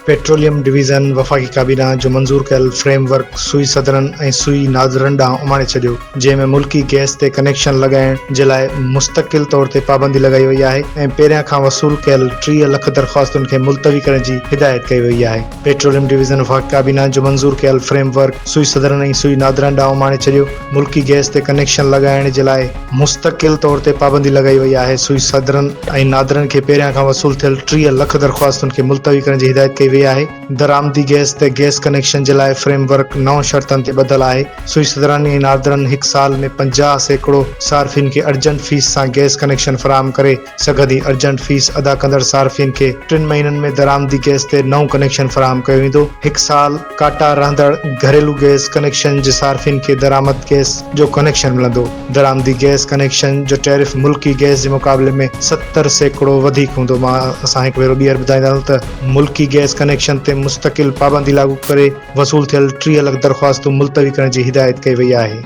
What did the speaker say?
Petroleum division وفاقي ڪابينا جو منظور ڪيل فريم ورڪ سوئي صدرن ۽ سوئي نادرن ڏانهن اماڻي ڇڏيو، جنهن ۾ ملڪي گئس تي ڪنيڪشن لڳائڻ جي لاء مستقل طور تي پابندي لڳائي وئي آهي ۽ پهريان کان وصول ڪيل 30 لک درخواستن کي ملتوي ڪرڻ جي هدايت ڪئي وئي آهي. پيٽروليم ڊويزن وفاقي ڪابينا جو منظور ڪيل فريم ورڪ سوئي صدرن ۽ سوئي نادرن ڏانهن اماڻي ڇڏيو، ملڪي گئس تي ڪنيڪشن لڳائڻ جي لاء مستقل طور تي پابندي لڳائي وئي آهي، سوئي صدرن ۽ نادرن کي پهريان کان وصول ٿيل 30 لک درخواستن کي ملتوي ڪرڻ جي هدايت ڪئي وئي آهي، درآمدي گئس تي گئس ڪنيڪشن جي لاء فريم ورڪ نو شرطن تي ٻڌل آهي، سوئي صدرن ۽ نادرن هڪ سال ۾ 50% صارفين کي ارجنٽ فيس سان گئس ڪنيڪشن فراهم ڪري سگهندي، ارجنٽ فيس ادا ڪندڙ صارفين کي ٽن مهينن ۾ درآمدي گئس تي نئون ڪنيڪشن فراهم ڪيو ويندو، هڪ سال ڪاٽا رهندڙ گهريلو گئس ڪنيڪشن جي صارفين کي درآمد گئس جو ڪنيڪشن ملندو. درآمدي گئس ڪنيڪشن جو ٽيرف ملڪي گئس جي مقابلي ۾ 70% وڌيڪ هوندو. مان اسان هڪ ڀيرو ٻيهر ٻڌائيندا هلون ته ملڪي گئس ڪنيڪشن تي مستقل پابندي لاڳو ڪري وصول ٿيل 30 لک درخواستون ملتوي ڪرڻ جي هدايت ڪئي وئي آهي.